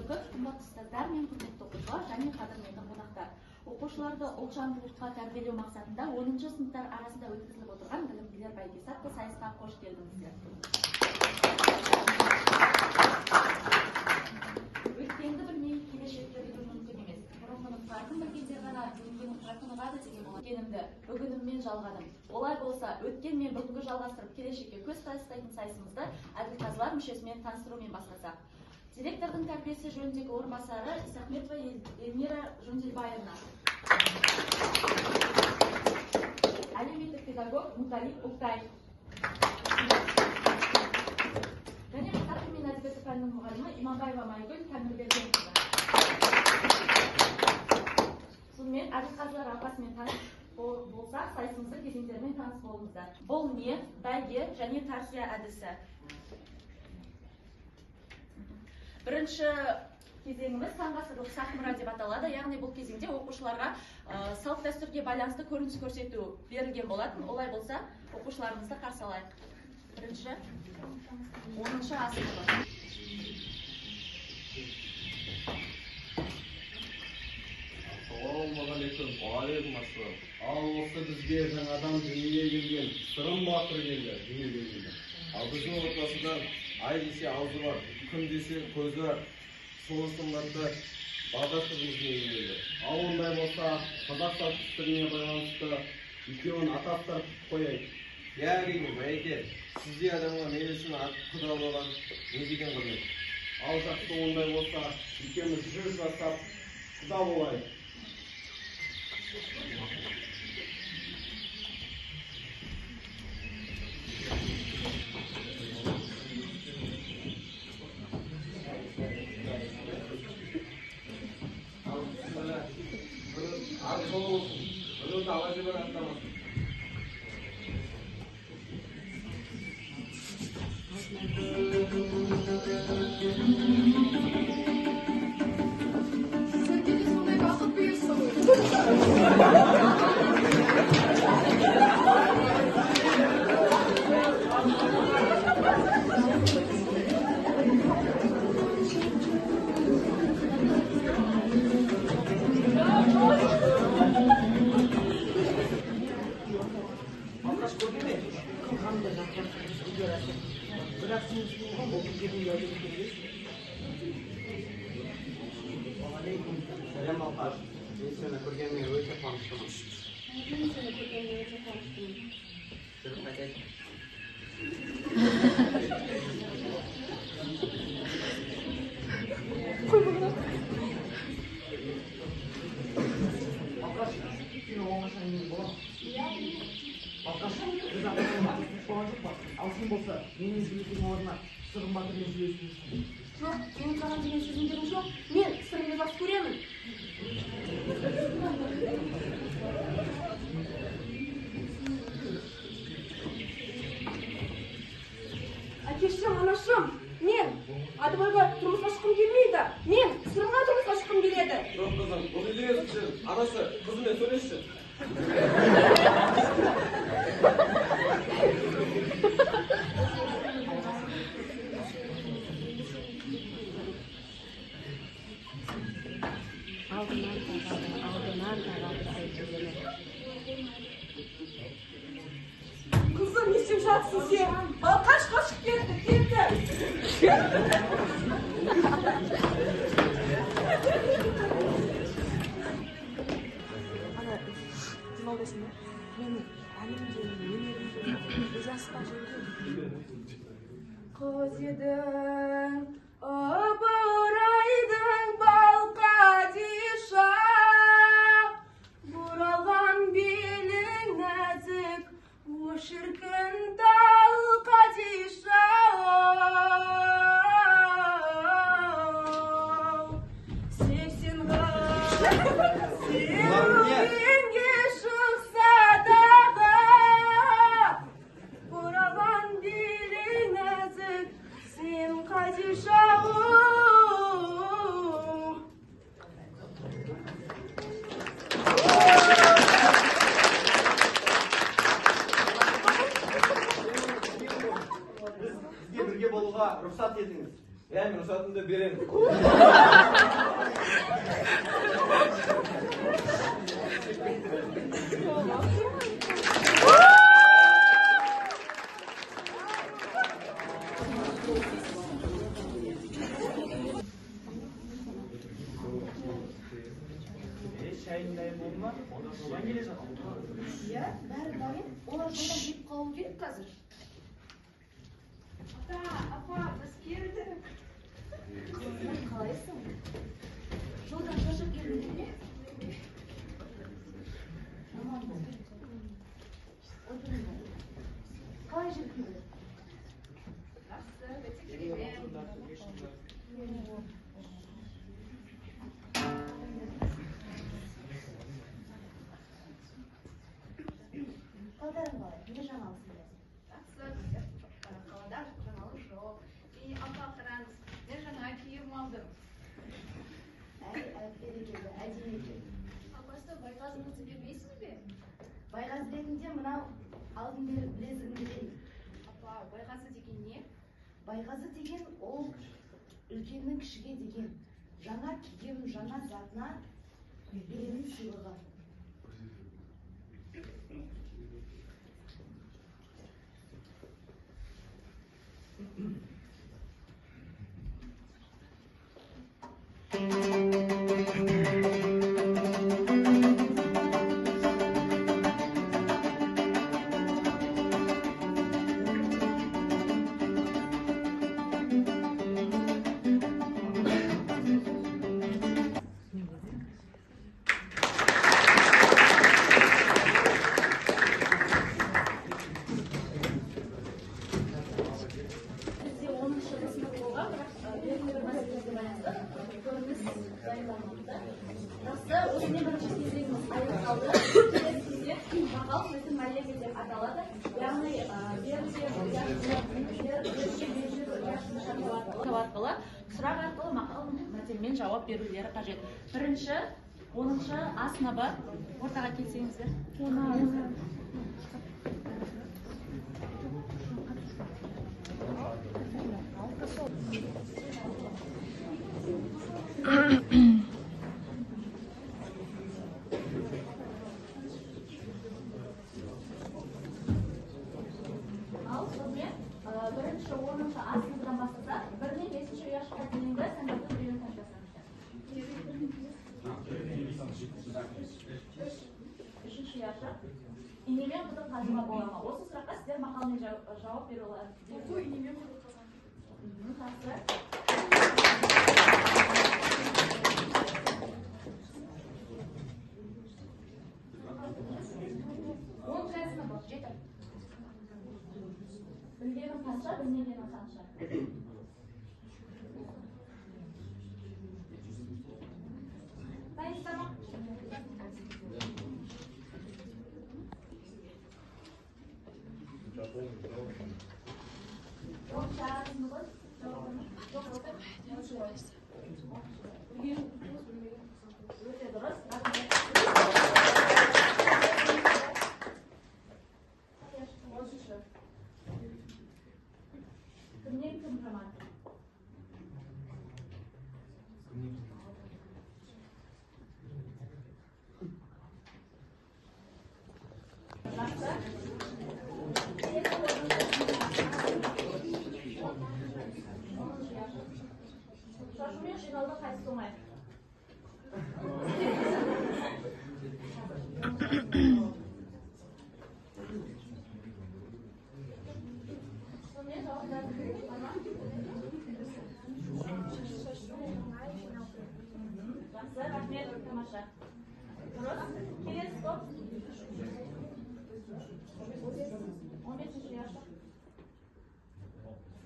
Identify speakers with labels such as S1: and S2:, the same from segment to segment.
S1: Күн, қымбатты ұстаздар мен құрметті оқушылар және қадірменді қонақтар. Оқушыларды ұлтжандылыққа тәрбиелеу мақсатында 10-шы сыныптар арасында өткізіліп отырған білімділер бәйгесі атты сайысқа қош келдіңіздер. Өткенді білмей келешекті білу мүмкін емес. Бұрынғының парқын білгендер ғана бүгінгінің парқын ұғады деген болады. Өткенімді бүгініммен жалғадым. Олай болса, өткен мен бүгінгі жалғастырып келешекке көз тастайтын сайысымызды әділқазылар мүшесімен таныстырумен бастасақ. Директордың тәрбиесі жөніндегі орынбасары Исахметова Эльмира Жөнделбаевна. Әлеуметтік педагог Муталип Ұлтай. Және қазақ тілі мен әдебиеті пәнінің мұғалімі Иманбаева Майгүл Тәңірбергенқызы. Сонымен әділқазылар алқасымен таныс болсақ, сайысымыздың кезеңдерімен таныс болыңыздар. Бұл не? Бәйге және тарсия әдісі. Бірінші кезеңіміз сан ғасырлық сахмұра деп аталады. Яғни бұл кезеңде оқушыларға салт дәстүрге байланысты көрініс көрсету берілген болатын. Олай болса, оқушыларымызды қарсы алайық. Бірінші, 10-шы А сыныбы.
S2: Ассалаумағалейкум. Уағалейкум ассалам. Ал осы бізге жаңадан дүниеге келген Сырым батыр келді, дүниеге келді. Ал біздің отбасыдан ай десе аузы бар, күн десе көзі бар, сұлу сымбатты Бағдат қызымыз дүниеге келді. Ал ондай болса, қазақ салт дәстүріне байланысты екеуін атастырып қояйық.
S3: Иә, әрине, байеке, сіздей адамға мен үшін құда болған не деген құрмет.
S2: Ал жақсы, ондай болса, екеуміз жүз жасап құда болайық.
S3: Ал бісміллә, ары жолы болсын, біреуді ала жібер аттамасын.
S4: Сіздерге де сондай бақыт бұйырсын.
S5: Балқаш көрген ме? Кім қандай жапырақ ілгері. Бірақ сен сұлуға ол күнге дейін уәде берген.
S3: Уағалейкум сәлем, Балқаш. Мен сені көргеніме өте қуаныштымын.
S4: Мен сені көргеніме өте қуаныштымын.
S3: Жүріп қайтайық.
S5: Балқаш, сен оңаша әңгіме бола ма? Балқаш, біз ата-анама болған жоқ па? Ал сен болса, менімен сөйлесудің орнына Сырым батырмен сөйлесіп жүрсің.
S4: Жоқ, менің саған деген сезімдерім жоқ. Мен Сырымды жақсы көремін. Әкешім, анашым, мен Адыбайға тұрмысқа шыққым келмейді. Мен Сырымға тұрмысқа шыққым келеді.
S3: Жоқ, қызым, бұл не деген сөз? Анасы, қызыммен сөйлесші.
S6: Алдынан табады, алдынан табады әйтеуір.
S4: Қызым, не істеп жатсың сен? Балқаш қашып кетті, кетті.
S5: Ана, демалдайсың ба? Менің әнім де, өнерім де, өзі асыққа жеңген.
S4: Қыз едің, ыбырайдың Балқадиша, бұралған белің нәзік, о шіркін тал Қадиша. 80 серуенге шықса дағы, бұралған белің нәзік, сен Қадиша.
S3: Біз бізге бірге болуға рұқсат етіңіз. Иә, Дайын, рұқсатымды беремін.
S5: Шайың дайын болды ма? Олар жолдан келе жатыр.
S1: Иә, бәрі дайын. Олар жолдан келіп қалу керек қазір.
S4: Ата, апа, біз келдік.
S1: Қызым, қалайсың? Жолдан шаршап келдің бе? Аман бол. Отырыңдар. Қалай жүрдіңдер?
S4: Жақсы, өте керемет.
S1: Қалдарың қалай? Не жаңалық сендерде?
S4: Жақсы, қалада жаңалық жоқ. И апа, қараңыз, мен жаңа киім алдым.
S1: Әй, бәрекелді, әдемі екен.
S4: Апасы, байғазыңызды бермейсіз бе?
S1: Байғазы ретінде мынау алтын білезігімді берейін.
S4: Апа, байғазы деген не?
S1: Байғазы деген ол үлкеннің кішіге деген жаңа киім, жаңа затына беретін сыйлығы. Бізде 10-шы сынып болған, бірақ белгілі бір мәселелерге байланысты көрініс дайындалмапты. Жақсы, осымен бірінші кезеңіміз аяқталды. Келесі кезең мақал сөздің мәліметі деп аталады. Яғни берілген арқылы, сұрақ арқылы мақал мәтелмен жауап берулері қажет. Бірінші, 10-шы А сыныбы, ортаға келсеңіздер. Ал сонымен бірінші 10-шы А сыныбынан бастасақ, 1-нен 5-ші ұяшыққа дейінгі сандардың біреуін таңдасаңыздар. Үшінші ұяшық. Инемен құдық қазуға бола ма? Осы сұраққа сіздер мақалмен жауап бере аласыздар.
S4: Инемен құдық қазған.
S1: Жақсы. Оныншы А сыныбы, 7. Білгенің қанша, білмегенің қанша?
S4: Дайынсыздар ма?
S1: Оныншы А сыныбы, жауап бар ма? Жоқ, өте дұрыс. Рахмет. 13-ші. Кімнен кім жаман? Жақсы. Шашу мен жинаудың қайсысы оңай? Сонымен жауаптар бар ма? Жақсы, рахмет, тамаша. Дұрыс. Келесі топ. 15-ші ұяшық.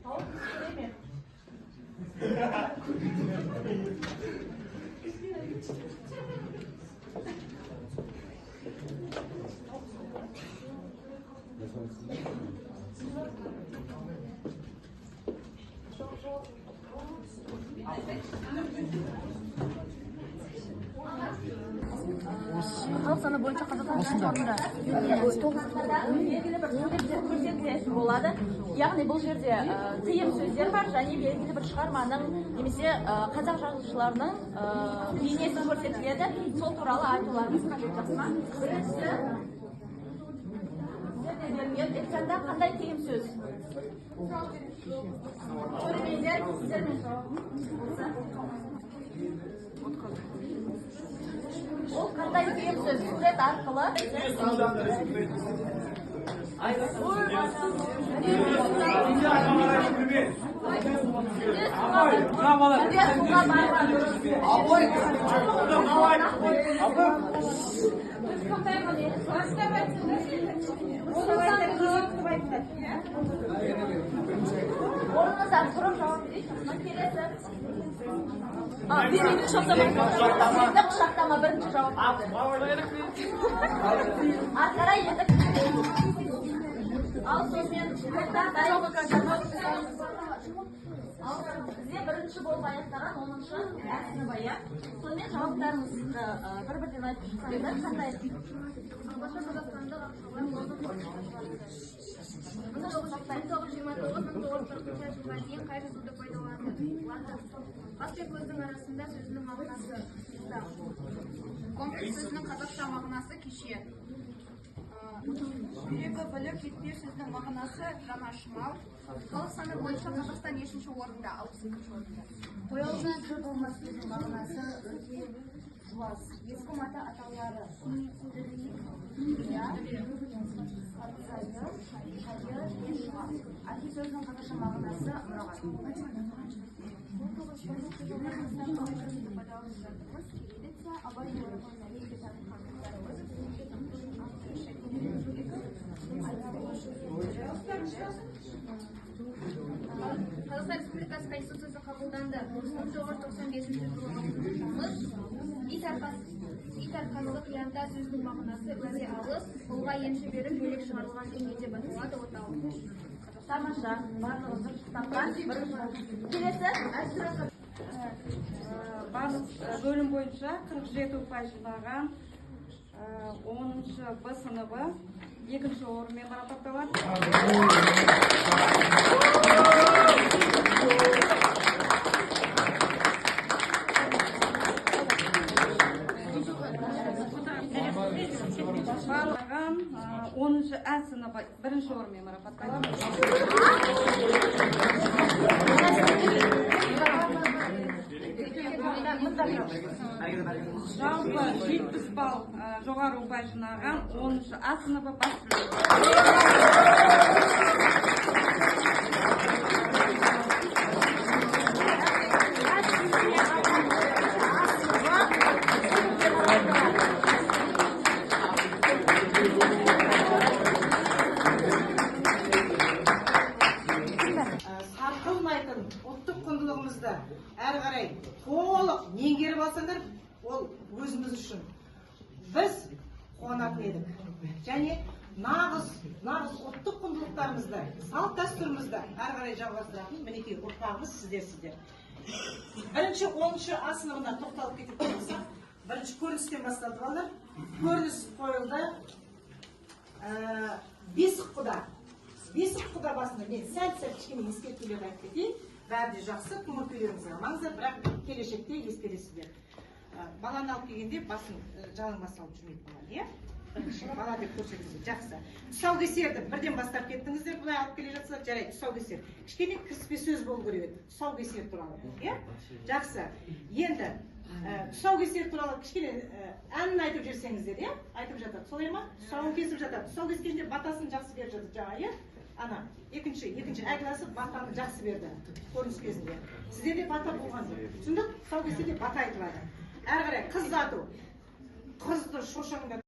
S1: Тауық түс көре ме?
S4: Халық саны бойынша Қазақстан
S5: Осында.
S4: орында.
S1: Белгілі бір суреттер көрсетілетін болады. Яғни бұл жерде тыйым сөздер бар және белгілі бір шығарманың немесе қазақ жазушыларының бейнесі көрсетіледі. Сол туралы айтуларыңыз қажет, жақсы ма? Біріншісі, сіздерде берілген экранда қандай тыйым сөз? Көрермендер, сіздермен болса. Ол қандай тыйым сөз? Сурет арқылы. Сізде суға барған. Орныңыздан тұрып жауап берейік. Келесі. Белді құшақтама бірінші жауап берді. Ары қарай енді. Ал сонымен ал бізде бірінші болып аяқтаған 10-шы ә сыныбы, иә. Сонымен жауаптарыңызды бір-бірден айтып шықсаңыздар, қандай?
S7: Мың 1929-1940 жылға дейін қай жазуды пайдаланды? Латын. Қас пен көздің арасында сөзінің мағынасы.
S8: Комплекс сөзінің қазақша мағынасы кеше. Жүрегі біліп жетпеу сөзінің мағынасы жаны ашымау. Халық саны бойынша Қазақстан нешінші орында? 62-ші орында.
S7: Қой аузынан шөп алмас сөзінің мағынасы өте жуас. Ескі мата атаулары. Архив сөзінің қазақша мағынасы мұрағат.
S8: Абай Қазақстан Республикасы Конституциясы қабылданды. 1995 жылы тамыз. Ит арқасы қиянда сөзінің мағынасы өте алыс, ұлға енші беріп бөлек шығарылған теңге деп аталады отау.
S1: Тамаша, барлығы дұрыс тапқан. Келесі.
S9: Барлық бөлім бойынша 47 ұпай жинаған 10-шы Б сыныбы екінші орынмен марапатталады. Барлығын 10-шы Ә сыныбы бірінші орынмен марапатталады. Жалпы 70 балл жоғары ұпай жинаған 10-шы А сыныбы бас жүлде.
S10: Сарқылмайтын ұлттық құндылығымызды әрі қарай толық меңгеріп алсаңдар, ол өзіміз үшін біз қуанатын едік. Және нағыз ұлттық құндылықтарымызды, салт дәстүрімізді әрі қарай жалғастыратын мінекей ұрпағымыз сіздерсіздер. Бірінші 10-шы А сыныбына тоқталып кететін болсақ, бірінші көріністен басталды балалар. Көрініс қойылды. Бесік құда. Бесік құда басында мен сәл-сәл кішкене ескертулер айтып кетейін. Бәрі де жақсы, көңіл күйлеріңізге алмаңыздар, бірақ келешекте ескересіздер. Баланы алып келгенде басын жалаң бас алып жүрмейді бала, иә? Бірінші бала деп көрсетіңіздер, жақсы. Тұсаукесерді бірден бастап кеттіңіздер, былай алып келе жатсыздар, жарайды, тұсаукесер. Кішкене кіріспе сөз болу керек еді, тұсаукесер туралы, иә? Жақсы. Енді тұсаукесер туралы кішкене әнін айтып жіберсеңіздер, иә? Айтып жатады, солай ма? Тұсауын кесіп жатады. Тұсау кескенде батасын жақсы беріп жатады жаңа, иә? Ана, екінші әгіласы батаны жақсы берді көрініс кезінде. Сіздерде бата болған жоқ. Түсіндік? Тұсау кескенде бата айтылады. Әрі қарай қыз ұзату. Қызды шошаңдату.